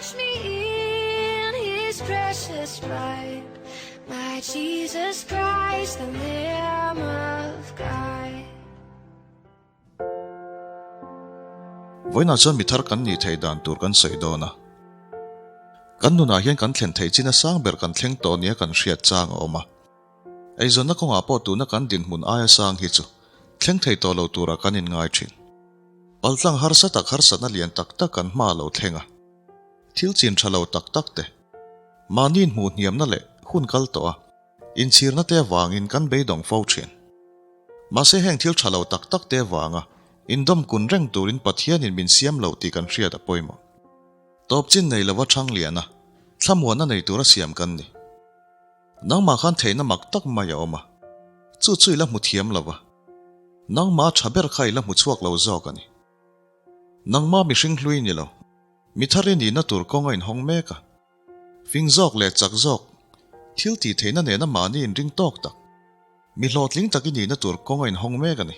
Wash me in his precious blood, my Jesus Christ, the Lamb of God. Vawiinah chuan mi thar kan nih theih dan tur kan sawi dawn a. Kan nunah hian kan thlen theih chin a sang ber kan thleng tawh nia kan hriat chang a awm a. Eizawnna kawngah pawh tuna kan dinhmun aia sang hi chu thleng thei tawh lo turah kan inngai thin. Paltlang harsa tak harsatna lian tak tak kan hma a lo thleng a. Thil chin tha lo tak tak te, mahni inhmuh hniamna leh hun kal tawh a inchhirna te avangin kan beidawng fo thin. Mahse heng thil tha lo tak tak te avanga indawm kun reng turin Pathianin min siam lo tih kan hriat a pawimawh. Tawp chin nei lova thang liana thlamuanna nei tura siam kan ni. Nangmah khan theihna mak tak mai a awm a, chu chu i la hmu thiam lo va, nangmah tha ber kha i la hmu chhuak lo zawk a ni. Nangmah mihring hlui ni lo, mi thar i nihna tur kawng a inhawng mek a. Fing zawk leh chak zawk, thil tih theihna nena mahni inring tawk tak, mi hlawhtling tak i nihna tur kawng a inhawng mek a ni.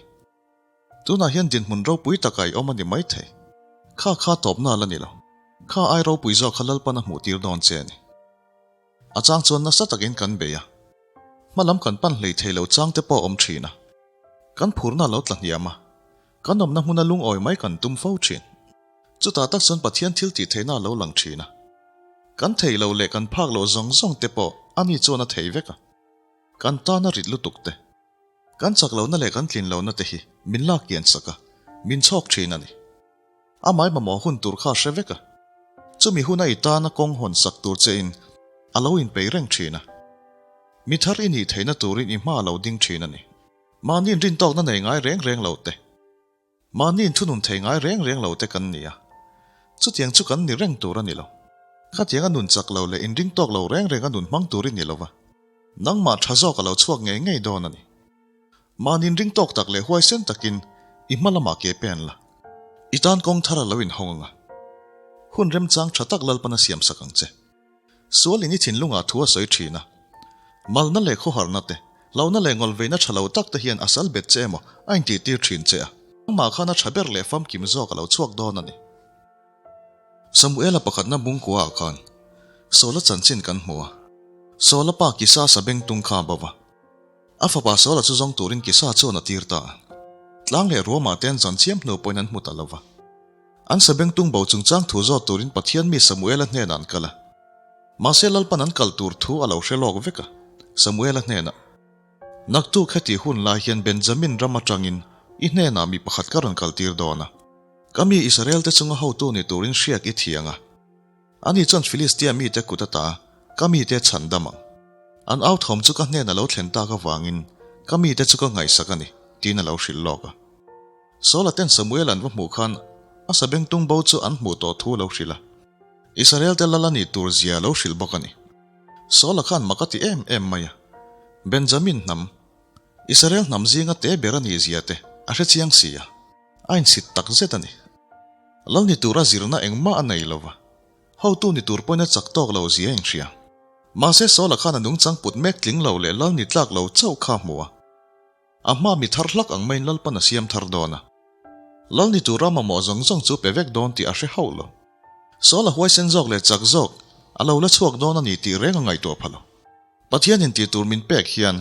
Tunah hian dinhmun ropui takah i awm a ni maithei. Kha kha tawpna la ni lo. Kha ai ropui zawk kha Lalpan a hmuh tir dawn che a ni. A chang chuan nasa takin kan bei a, hma lam kan pan hlei thei lo chang te pawh a awm thin a. Kan phurna a lo tla hniam a, kan awmna hmuna lungawi mai kan tum fo thin. Chutah tak chuan Pathian thil tih theihna a lo lang thin a. Kan thei lo leh kan phak loh zawng zawng te pawh ani chuan a thei vek a. Kan tan a rit lutuk te, kan chak lohna leh kan tlin lohna te hi min lak kian sak a, min chhawk thin a ni. Amah mamawh hun tur kha a hre vek a, chumi huna i tana kawng hawn sak tur che in a lo inpeih reng thin a. Mi thar i nih theihna turin i hma a lo ding thin a ni. Mahni inrintawkna nei ngai reng reng lo te, mahni inthunun thei ngai reng reng lo te kan ni a, chutiang chu kan ni reng tur a ni lo. Khatianga nun chak lo leh inringtawk lo reng reng a nun hmang tur i ni lo va, nangmah tha zawk a lo chhuak ngei ngei dawn a ni. Mahni inringtawk tak leh huaisen takin i hma lamah ke pen la. I tan kawng thar a lo inhawng ang a. Hun remchang tha tak Lalpan a siamsak ang che. Sualin i thinlungah thu a sawi thin a. Malna leh khawharna te, hlauhna leh ngawlveina tha lo tak te hian a sal bet che emaw a intihtir thin che a. Nangmah khan a tha ber leh famkim zawk a lo chhuak dawn a ni. Samuela pakhatna bungkuaah khan Saula chanchin kan hmu a. Saula pa Kisa sabengtung kha a bo va. A fapa Saula chu zawng turin Kisa chuan a tir ta a. Tlang leh ruamah te an zan chiam hnu pawhin an hmu ta lo va. An sabengtung bo chungchang thu zawt turin Pathian mi Samuela hnenah an kal a. Mahse Lalpan an kal tur thu a lo hre lawk vek a, Samuela hnenah, Naktuk heti hun lai hian Benjamin ram atangin i hnenah mi pakhat ka rawn kaltir dawn a. Ka mi Israel-te chunga hotu ni turin hriak i thiang a. Ani chuan Filistia mite kut ata ka mite chhan dam ang. An au thawm chu ka hnen a lo thlen tak avangin ka mite chu ka ngaihsak a ni, tiin a lo hrilh lawk a. Saula ten Samuel an va hmuh khan a sabengtung bo chu an hmuh tawh thu a lo hrilh a. Israel-te lal a nih tur zia a lo hrilh bawk a ni. Saula khan mak a ti em em mai a. Benjamin hnam, Israel hnam zinga te ber a nih zia te a hre chiang si a. A insit tak zet a ni. Lal ni tura zirna engmah a nei lo va, hotu ni tur pawhin a chak tawk lo zia a inhria. Mahse Saula khan a nungchang put mek tling lo leh lal ni tlak lo chauh kha a hmu a. A hma mi thar hlak ang maiin Lalpan a siam thar dawn a. Lal ni tura mamawh zawng zawng chu pe vek dawn tih a hre hauh lo. Saula huaisen zawk leh chak zawk a lo la chhuak dawn a ni tih reng a ngaihtuah pha lo. Pathianin tih tur min pek hian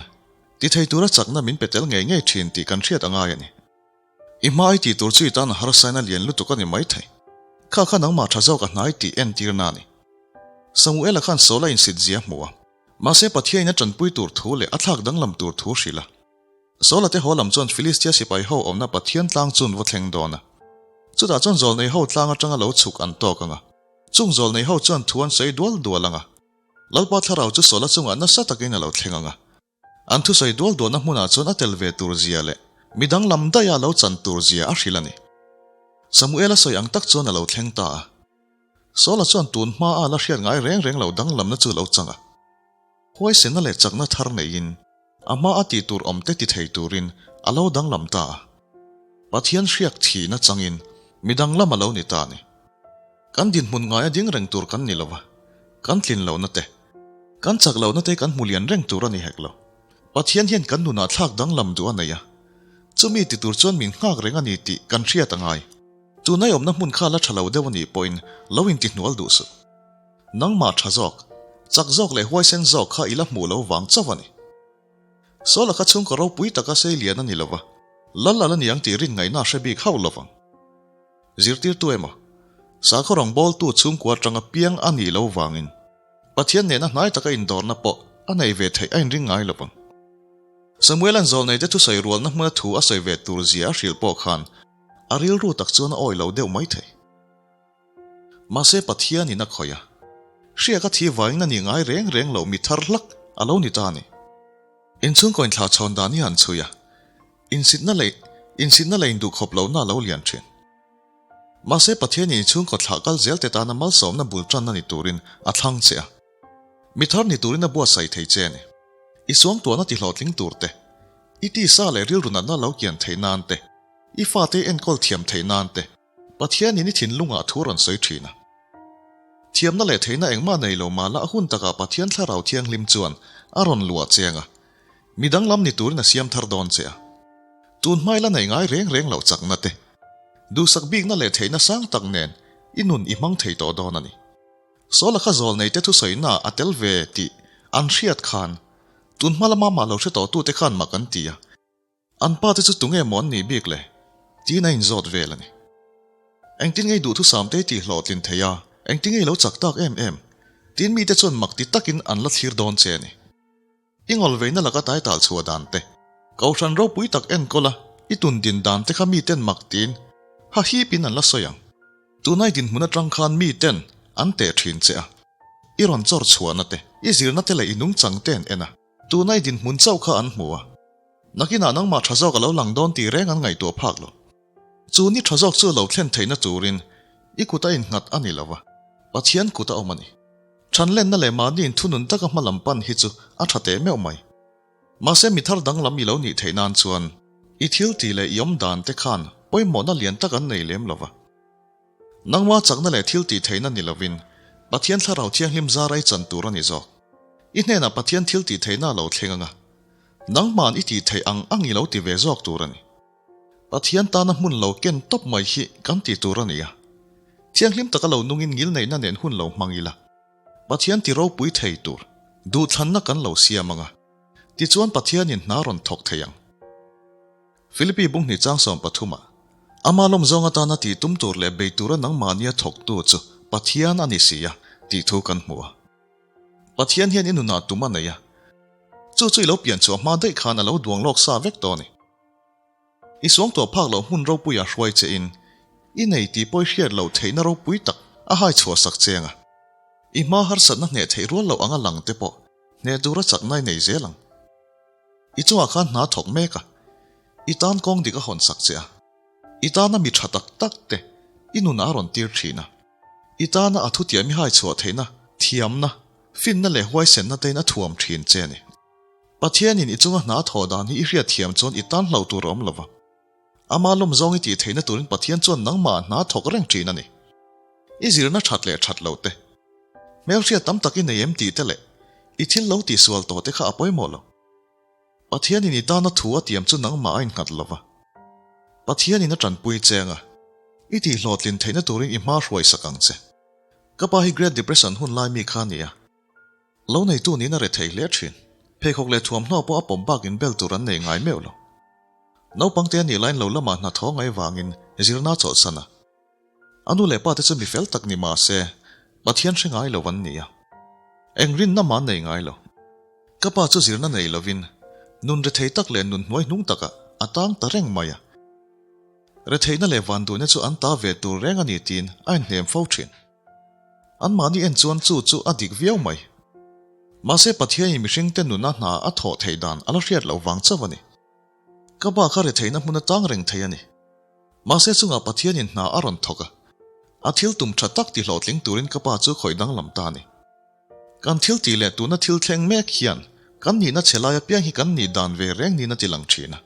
ti thei tura chakna min pe tel ngei ngei thin tih kan hriat a ngai a ni. I hma i tih tur chu i tan a harsain a lian lutuk a ni maithei. Kha kha nangmah tha zawk a hnai tih entirna a ni. Samuela khan Saula insit zia a hmu a. Mahse Pathiain a tanpui tur thu leh a thlak danglam tur thu hrilh a. Saula te haw lam chuan Filistia sipai ho awmna Pathian tlang chun va thleng dawn a. Chutah chuan zawlnei ho tlang atanga lo chhuk an tawk ang a. Chung zawlnei ho chuan thu an sawi dual dual ang a. Lalpa thlarau chu Saula chungah nasa takin a lo thleng ang a. An thusawi dual dualna hmunah chuan a tel ve tur zia leh mi danglam daih a lo chan tur zia a hrilh a ni. Samuela sawi ang tak chuan a lo thleng ta a. Saula chuan tun hma a la hriat ngai reng reng lo danglamna chu lo chang a. Huaisenna leh chakna thar neiin a hma a tih tur awm te ti thei turin a lo danglam ta a. Pathian hriak thihna changin mi danglam a lo ni ta a ni. Kan dinhmun ngaia ding reng tur kan ni lo va, kan tlin lohna te, kan chak lohna te kan hmu lian reng tur a ni hek lo. Pathian hian kan nunah thlak danglam duh a nei a, chumi ti tur chuan min nghak reng a ni tih kan hriat a ngai. Tunai awmna hmun kha la tha lo deuh a nih pawhin lo intihnual duh suh. Nangmah tha zawk, chak zawk leh huaisen zawk kha i la hmuh lo vang chauh a ni. Saula kha chhungkaw ropui taka sei lian a ni lo va, lal a la ni ang tih rin ngaihna a hre bik hauh lo vang. Zirtirtu emaw, sakhaw rawngbawltu chhungkua atanga piang a nih lo vangin Pathian nena hnai taka indawrna pawh a nei ve theih a inring ngai lo vang. Samuela'n zawlneite thusawi rualna hmuna thu a sawi ve tur zia a hrilh pawh khan a rilru tak chuan a awih lo deuh mai thei. Mahse Pathianin a khawih a, hriak a thi vangin a ni ngai reng reng loh mi thar hlak a lo ni ta a ni. Inchhungkaw inthlahchhawn dan hi han chhui a, insitna leh insitna leh induhkhawp lohna a lo lian thin. Mahse Pathianin inchhungkaw thlah kal zel te tana malsawmna bul tanna ni turin a thlang che a, mi thar ni turin a buatsaih thei che a ni. I suangtuahna tihlawhtling tur te, i tisa leh rilru natna lo kian theih nan te, i fate i enkawl thiam theih nan te, Pathianin i thinlungah thu rawn sawi thin a. Thiamna leh theihna engmah nei lo mahla a hun takah Pathian Thlarau Thianghlim chuan a rawn luah cheng a, mi danglam ni turin a siam thar dawn che a. Tun hmai la nei ngai reng reng loh chakna te, duhsak bikna leh theihna sang tak nen i nun i hmang thei tawh dawn a ni. Sawla kha zawl neite thusawi a tel ve tih an hriat khan tun hma lama mah lo hre tawhtute khan mak an ti a. An pa te chu tunge maw an nih bik le? tiin a inzawt vel a ni. Engtin ngei duhthusam te tih hlawhtlin thei a, engtin ngei lo chak tak em em? tiin mite chuan mak ti takin an la thlir dawn che a ni. I ngawlveina laka tai tal chhuah dan te, kohhran ropui tak enkawl a, i tun din dan te kha miten mak tiin ha hipin an la sawi ang. Tunai dinhmun atang khan miten an teh thin che a, i rawn chawr chhuahna te, i zirna te leh i nungchang te an en a. Tunai dinhmun chauh kha an hmu a, nakinah nangmah tha zawk a lo lang dawn tih reng an ngaihtuah phak lo. Chu ni tha zawk chu lo thlen theihna turin i kut a innghat a ni lo va, Pathian kut a awm a ni. Thanlenna leh mahni inthunun taka hma lam pan hi chu a tha teh meuh mai. Mahse mi thar danglam i lo nih theih nan chuan i thil tih leh i awm dan te khan pawimawhna lian tak an nei lem lo va. Nangma chakna leh thil tih theihna ni lovin Pathian Thlarau Thianghlim zar ai chan tur a ni zawk. I hnenah Pathian thil tih theihna a lo thleng anga, nangma'n i tih theih ang ang i lo ti ve zawk tur a ni. Pathian tana hmun lo ken tawp mai hi kan ti tur a ni a. Thianghlim taka lo nungin ngilneihna nen hun lo hmang ila, Pathian ti ropui thei tur duhthlanna kan lo siam anga, tichuan Pathianin hna rawn thawk thei ang. Philippi bunghnih chang 13 ah, Ama lawm zawng atana tih tum tur leh bei tura nangmahnia thawktu chu Pathian a ni si a, tih thu kan hmu a. Pathian hian i nunah tum a nei a, chu chu i lo pian chhuah hma daih khan a lo duang lawk sa vek tawh a ni. I suangtuah phak loh hmun ropuia hruai che in, i nei tih pawh i hriat loh theihna ropui tak a hai chhuah sak cheng a. I hma harsatna hneh theih rual loh anga lang te pawh hneh tura chakna i nei zel ang. I chungah khan hna thawk mek a, i tan kawng dik a hawn sak che a, i tana mi tha tak tak te i nunah a rawn tir thin a, i tana a thutiam i hai chhuah theihna, thiamna, finna leh huaisenna tein a thuam thin che a ni. Pathianin i chunga hna thawh dan hi i hriat thiam chuan i tan hlauh tur a awm lo va. Ama lawm zawng i tih theihna turin Pathian chuan nangmah hna thawk reng thin a ni. I zirna that leh that loh te, hmelhriat tam tak i nei em tih te leh i thil lo tihsual tawh te kha a pawimawh lo. Pathianin i tana thu a tiam chu nangmah a innghat lo va. Pathianin a tanpui cheng a, i tihhlawhtlin theihna turin i hma hruai sak ang che. Ka pa hi Great Depression hun lai mi kha a ni a. Lo neitu niin a rethei hle thin. Pheikhawk leh thuamhnaw pawh a pawm bakin bel tur an nei ngai meuh lo. Naupangte a nih laiin lo lamah hnathawh ngai vangin zirna a chawlhsan a. A nu leh pa te chu mi fel tak ni mah se, Pathian hre ngai lo an ni a. Eng rinna mah an nei ngai lo. Ka pa chu zirna nei lovin nun rethei tak leh nun hnuai hnung takah a tang ta reng mai a. Retheihna leh vanduhna chu an ta ve tur reng a ni tiin a inhnem fo thin. Anmahni en chuan chu chu a dik viau mai. Mahse Pathianin mihringte nuna hna a thawh theih dan a la hriat loh vang chauh a ni. Ka pa kha retheihna hmun atang reng thei a ni. Mahse chungah Pathianin hna a rawn thawk a, a thil tum tha tak ti hlawhtling turin ka pa chu khawih danglam ta a ni. Kan thil tih leh tuna thil thleng mek hian kan nihna chhe lai apiang hi kan nih dan ve reng niin a ti lang thin a.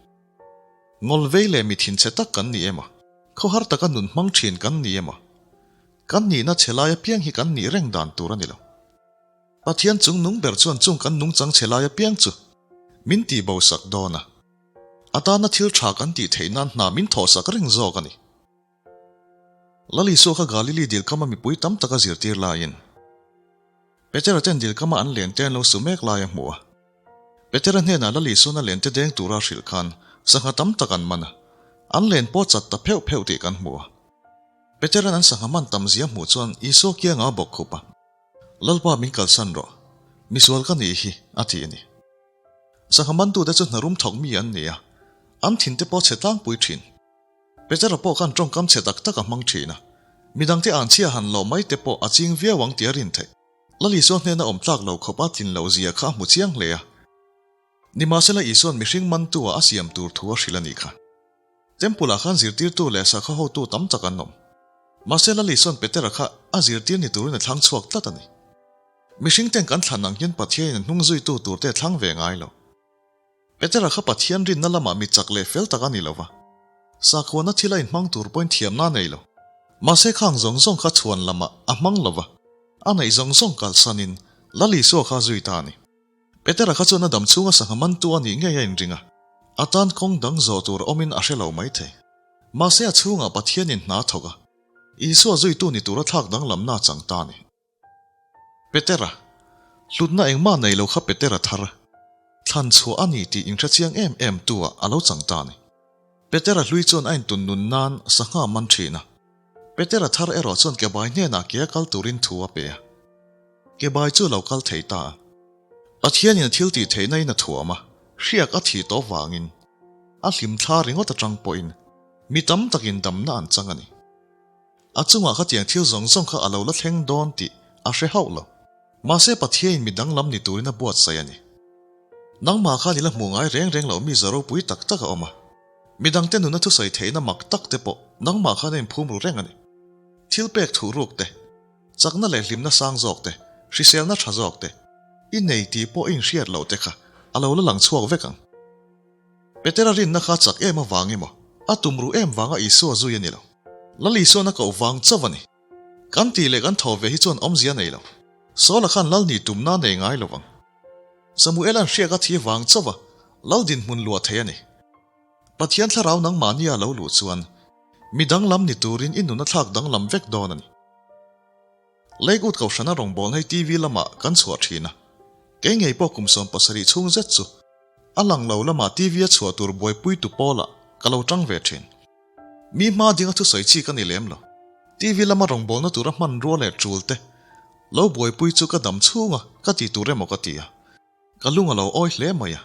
Ngawl vei leh mi thinchhe tak kan ni emaw, khawhar taka nun hmang thin kan ni emaw, kan nihna chhe lai apiang hi kan nih reng dan tur a ni lo. Pathian chung nung ber chuan chung kan nungchang chhe lai apiang chu min tih bo sak dawn a, a tana thil tha kan tih theih nan hna min thawh sak reng zawk a ni. Lal Isua kha Galili dil kama mipui tam tak a zirtir laiin. Petera ten dil kama an len te an lo su mek lai a hmu a. Petera hnenah Lal Isuan a len te deng tura a hrilh khan sangha tam tak an man a, an len pawh chat ta pheuh pheuh tih kan hmu a. Petera'n an sangha man tam zia hmuh chuan Isua kiangah a bawk khup a, Lalpa min kalsan rawh, misual ka nih hi, a ti a ni. Sangha mantute chu hnarum thawk mi an ni a, an thin te pawh chhe tlangpui thin. Petera pawh khan tawngkam chhe tak tak a hmang thin a, midangte anchhia han lawh mai te pawh a ching viau ang tih a rin theih. Lal Isua hnena awm tlak lo khawp a tlin loh zia kha a hmu chiang hle a. Nimahsela Isua'n mihring mantu-ah a siam tur thu a hrilh a nih kha. Temple-ah khan zirtirtu leh sakhaw hotu tam tak an awm. Mahse Lal Isua'n Petera kha a zirtir ni turin a thlang chhuak tlat a ni. Mihring ten kan thlan ang hian Pathianin a hnung zuitu turte a thlang ve ngai lo. Petera kha Pathian rinna lamah mi chak leh fel tak a ni lo va, sakhuana thila inhmang tur pawhin thiamna a nei lo. Mahse khang zawng zawng kha chhuan lamah a hmang lo va, a neih zawng zawng kalsanin Lal Isua kha a zui ta a ni. Petera kha chuan a dam chhunga sangha mantu a nih ngei a inring a, a tan kawng dang zawh tur awmin a hre lo maithei. Mahse a chhungah Pathianin hna a thawk a, Isua zuitu ni tura thlak danglamna a chang ta a ni. Petera, hlutna engmah nei lo kha Petera thar thlan chhuah a ni tih inhre chiang em em tu ah a lo chang ta a ni. Petera hlui chuan a intun nun nan sangha a man thin a. Petera thar erawh chuan kebai hnenah ke a kal turin thu a pe a. Kebai chu a lo kal thei ta a. Pathianin a thil tih theihna in a thuam a, hriak a thih tawh vangin a hlim thla ringawt atang pawhin mi tam takin damna an chang a ni. A chungah khatiang thil zawng zawng kha a lo la thleng dawn tih a hre hauh lo. Mahse Pathiain mi danglam ni turin a buatsaih a ni. Nangmah khan i la hmuh ngai reng reng loh mi za ropui tak tak a awm a. Mi dangte nuna thusawi theihna mak tak te pawh nangmah khan a inphum ru reng a ni. Thil pek thuh ruk te, chakna leh hlimna sang zawk te, hriselna tha zawk te, i nei tih pawh i inhriat loh te kha a lo la lang chhuak vek ang. Petera rinna kha chak em avang emaw, a tumruh em vanga Isua zui a ni lo. Lal Isuan a koh vang chauh a ni. Kan tih leh kan thaw ve hi chuan awmzia nei lo. Saula khan Lal nih tumna nei ngai lo vang. Samuela'n hriak a thi vang chauh a, Lal dinhmun luah thei a ni. Pathian thlarau nangmahnia lo luh chuan mi danglam ni turin i nun a thlak danglam vek dawn a ni. Lakewood Kohhrana rawngbawlna hi TV lamah kan chhuah thin a, kei ngei pawh kum 70 chhung zet chu a lang lo lamah TV a chhuah tur buaipuitu pawlah ka lo tang ve thin. Mi hma dinga thusawi chi ka ni lem lo. TV lama rawngbawlna tura hmanrua leh tul te lo buaipui chu ka dam chhunga ka ti tur emaw ka ti a, ka lung a lo awi hle mai a.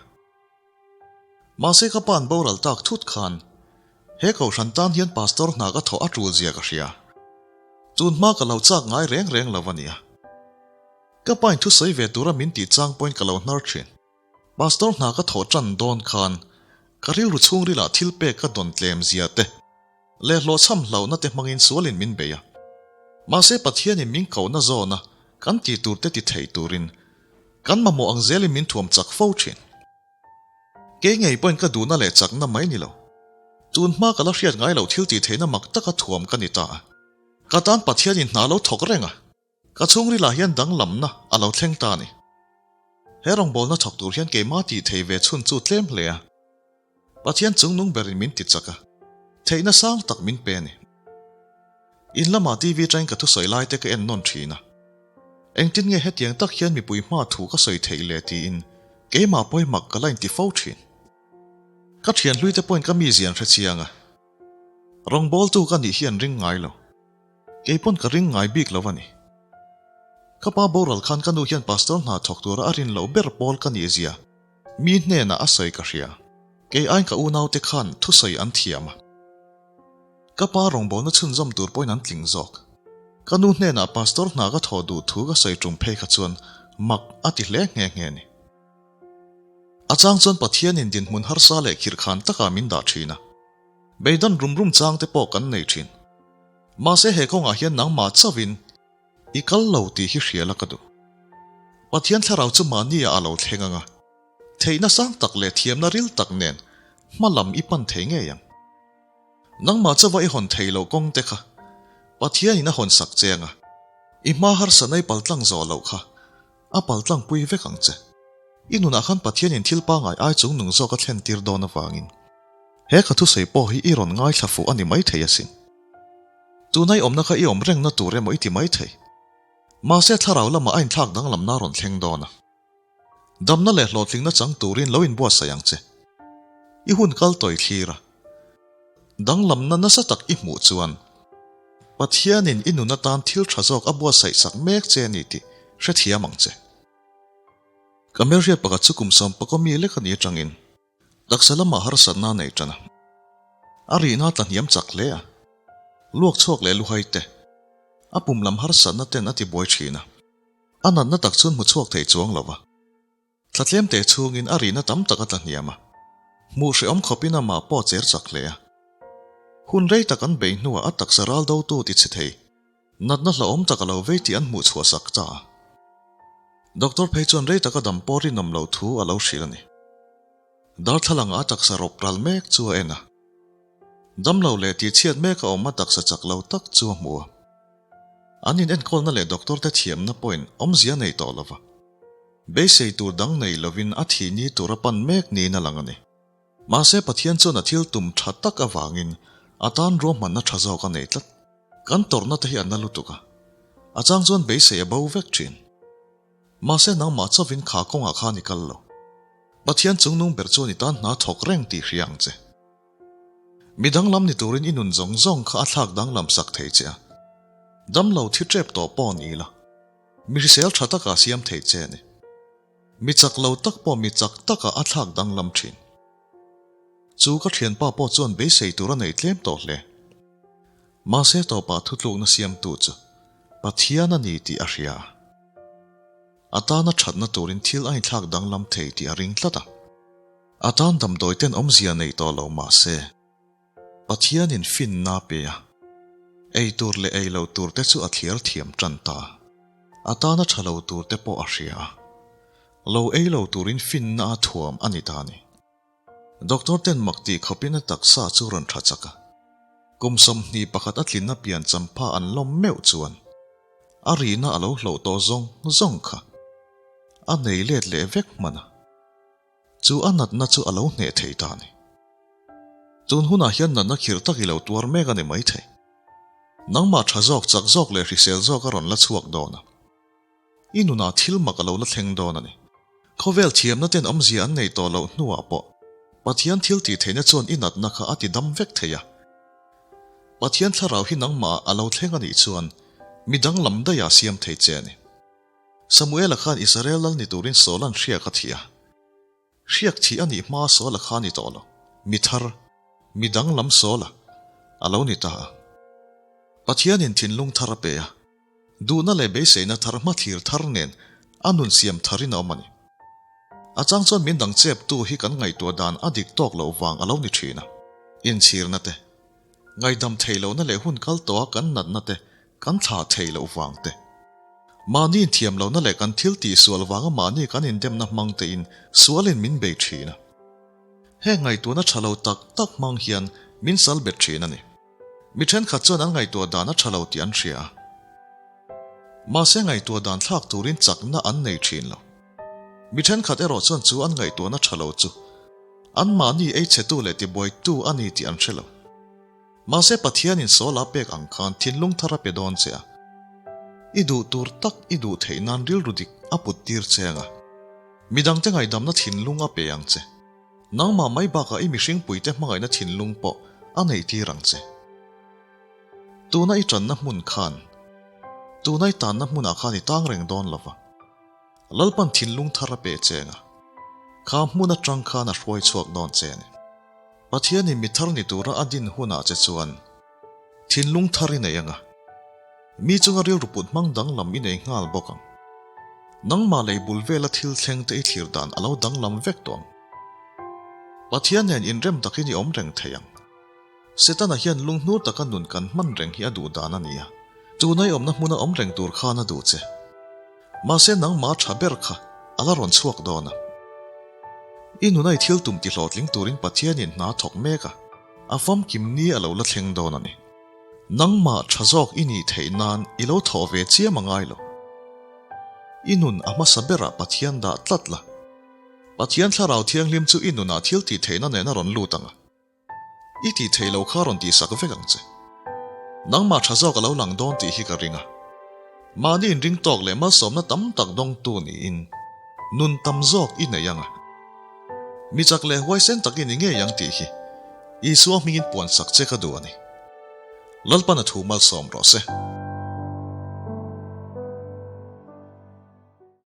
Mahse ka pa'n boral tak thut khan he kohhran tan hian pastor hna ka thawh a tul zia ka hria. Tun hma ka lo chak ngai reng reng lo a nia. Ka pain thusawi ve tura min tih chang pawhin ka lo hnar thin. Pastor hna ka thawh tan dawn khan ka rilru chhungrilah thil pek ka dawn tlem zia te leh hlawhchham hlauhna te hmangin sualin min bei a. Mahse Pathianin min kohna zawna kan tih tur te ti thei turin kan mamawh ang zelin min thuam chak fo thin. Kei ngei pawhin ka duhna leh chakna mai ni lo. Tun hma ka la hriat ngai loh thil tih theihna mak taka thuam ka ni ta a. Ka tan Pathianin hna lo thawk reng a. Ka chhungrilah hian danglamna a lo thleng ta a ni. He rawngbawlna thawk tur hian keimah tih thei ve chhun chu tlem hle a. Pathian chungnung berin min ti chak a, theihna sang tak min pe a ni. In lamah TV atangin ka thusawi lai te ka en nawn thin a. Engtin nge hetiang tak hian mipui hma thu ka sawi theih le tiin keimah pawimak ka la inti fo thin. Ka thianhlui te pawhin ka mizia an hre chiang a. Rawngbawltu ka nih hi an ring ngai lo. Kei pawn ka ring ngai bik lo a ni. Ka pa boral khan ka nu hian pastor hna thawk tura a rin loh ber pawl ka nih zia mi hnenah a sawi ka hria. Kei aiin ka unaute khan thusawi an thiam a. Ka pa rawngbawlna chhunzawm tur pawhin an tling zawk. Ka nu hnenah pastor hna ka thawh duh thu ka sawi tum phei kha chuan mak a ti hle nghe nghe a ni. A chang chuan Pathianin dinhmun harsa leh khirhkhan takah min dah thin a. Beidawn rum rum chang te pawh kan nei thin. Mahse he kawngah hian nangmah chauhin i kal lo tih hi hria la ka duh. Pathian thlarau chu mahni ah a lo thleng ang a, theihna sang tak leh thiamna ril tak nen hma lam i pan thei ngei ang. Nangmah chauha i hawn thei loh kawng te kha Pathianin a hawn sak che ang a, i hma harsatna i paltlang zawh loh kha a paltlang pui vek ang che. I nunah khan Pathianin thil pangai ai chung nung zawk a thlen tir dawn avangin he ka thusawi pawh hi i rawn ngaithla fuh a ni maithei asin. Tuna i awmna kha i awm rengna tur emaw i ti maithei. Mahse thlarau lamah a inthlak danglamna a rawn thleng dawn a. Damna leh hlawhtlingna chang turin lo inbuatsaih ang che. I hun kal tawi thlir a. Danglamna nasa tak i hmuh chuan Pathianin i nun atan thil tha zawk a buatsaih sak mek che a ni tih hrethiam ang che. Ka hmelhriat pakhat chu kum sawmpakaw mi lek a ni atangin taksa lamah harsatna a nei tan a. A rihna a tlahniam chak hle a. Luak chhuak leh luhai te, a pum lam harsatna ten a tibuai thin a. A natna tak chuan hmu chhuak thei chuang lo va. Thla tlem te chhungin a rihna tam tak a tla hniam a, hmuh hrehawm khawpin amah pawh a cher chak hle a. Hun rei tak an bei hnuah a taksa ral dotu ti chhe thei, natna hlauhawm tak a lo vei tih an hmuh chhuah sak ta a. Doctor phei chuan rei taka dam pawh rinawm lo thu a lo hrilh a ni. Darthlalangah a taksa rawp ral mek chu a en a. Damlo leh tihchhiat mek a awm a taksa chak lo tak chu a hmu a. An inenkawlna leh doctor te thiamna pawhin awmzia nei tawh lo va. Beisei tur dang nei lovin a thih ni tur a pan mek niin a lang a ni. Mahse Pathian chuan a thil tum tha tak avangin a tan ruahmanna tha zawk a nei tlat. Kan tawrhna te hi a na lutuk a, a chang chuan beisei a bo vek thin. Mahse nangmah chauhin kha kawngah khan i kal lo. Pathian chungnung ber chuan i tan hna thawk reng tih hria ang che. Mi danglam ni turin i nun zawng zawng kha a thlak danglam sak thei che a. Damlo thi tep tawh pawh ni ila. Mi hrisel tha taka siam thei che a ni. Mi chak lo tak pawh mi chak takah a thlak danglam thin. Chu ka thianpa pawh chuan beisei tur a nei tlem tawh hle. Mahse tawpah thutlukna siamtu chu Pathian a ni tih a hria a. A tana thatna turin thil a inthlak danglam thei tih a ring tlat a. A tan damdawi ten awmzia nei tawh lo mahse. Pathianin finna a pe a, ei tur leh ei lo tur te chu a thliar thiam tan ta. A tana tha lo tur te pawh a hria a, lo ei lo turin finna a thuam a ni ta a ni. Doctor ten mak tih khawpin a taksa chu rawn tha chak a, kum 21 a tlinna pian champha an lawm meuh chuan a rihna a lo hloh tawh zawng zawng kha a nei let leh vek hman a. Chu a natna chu a lo hneh thei ta a ni. Tun hunah hian natna khirh tak i lo tuar mek a ni maithei. Nangmah tha zawk, chak zawk leh hrisel zawk a rawn la chhuak dawn a. I nunah thil mak a lo la thleng dawn a ni. Khawvel thiamna ten awmzia an nei tawh loh hnuah pawh Pathian thil tih theihna chuan i natna kha a ti dam vek thei a. Pathian thlarau hi nangmah a lo thleng a nih chuan mi danglam daih ah siam thei che a ni. Samuela khan Israel lal ni turin Saula'n hriak a thih a. Hriak thih a nih hma Saula kha a ni tawh lo. Mi thar, mi danglam Saula a lo ni ta a. Pathianin thinlung thar a pe a. Duhna leh beiseina thar hmathlir thar nen a nun siam tharin a awm a ni. A chang chuan min dang cheptu hi kan ngaihtuah dan a dik tawk loh vang a lo ni thin a. Inchhirna te, Ngaihdam thei lohna leh hun kal tawha kan natna te kan thlah thei loh vang te. Mahni inthiam lohna leh kan thil tih sual vanga mahni kan indemna hmang tein sualin min bei thin a. Heng ngaihtuahna tha lo tak tak hmang hian min sal bet thin a ni. Mi thenkhat chuan an ngaihtuah dan a tha lo tih an hria a. Mahse ngaihtuah dan thlak turin chakna an nei thin lo. Mi thenkhat erawh chuan chu an ngaihtuahna tha lo chu Anmahni ei chhetu leh tibuaitu a ni tih an hre lo. Mahse Pathianin Saul a pek ang khan thinlung thar a pe dawn che a. I duh tur tak i duh theih nan rilru dik a put tir che ang a. Midangte ngaihdamna thinlung a pe ang che. Nangmah mai bakah i mihringpuite hmangaihna thinlung pawh a neih tir ang che. Tuna i tanna hmun khan, tuna i tanna hmunah khan i tang reng dawn lo va. Lalpan thinlung thar a pe cheng a, kha hmun atang khan a hruai chhuak dawn che a ni. Pathianin mi thar ni tura a din hunah che chuan thinlung thar i nei ang a, mi chunga rilru put hmang danglam i nei nghal bawk ang. Nangmah lei bul vela thil thleng te i thlir dan a lo danglam vek tawh ang. Pathian nen inrem takin i awm reng thei ang. Setana hian lunghnur taka nun kan hman reng hi a duh dan a ni a, tunai awmna hmuna awm reng tur khan a duh che. Mahse nangmah tha ber kha a la rawn chhuak dawn a. I nunai thil tum ti hlawhtling turin Pathianin hna thawk mek a, a famkim ni a lo la thleng dawn a ni. Nangmah tha zawk i nih theih nan i lo thawh ve chiam a ngai lo. I nun a hmasa berah Pathian dah tlat la. Pathian Thlarau Thianghlim chu i nunah thil tih theihna nen a rawn lut ang a. I tih theih lo kha rawn tihsak vek ang che. Nangmah tha zawk a lo lang dawn tih hi ka ring a. Mahni inring tawk leh malsawmna tam tak dawngtu niin nun tam zawk i nei ang a. Mi chak leh huaisen tak i ni ngei ang tih hi Isua hmingin puansak che ka duh a ni. Lalpan a thu malsawm rawh se.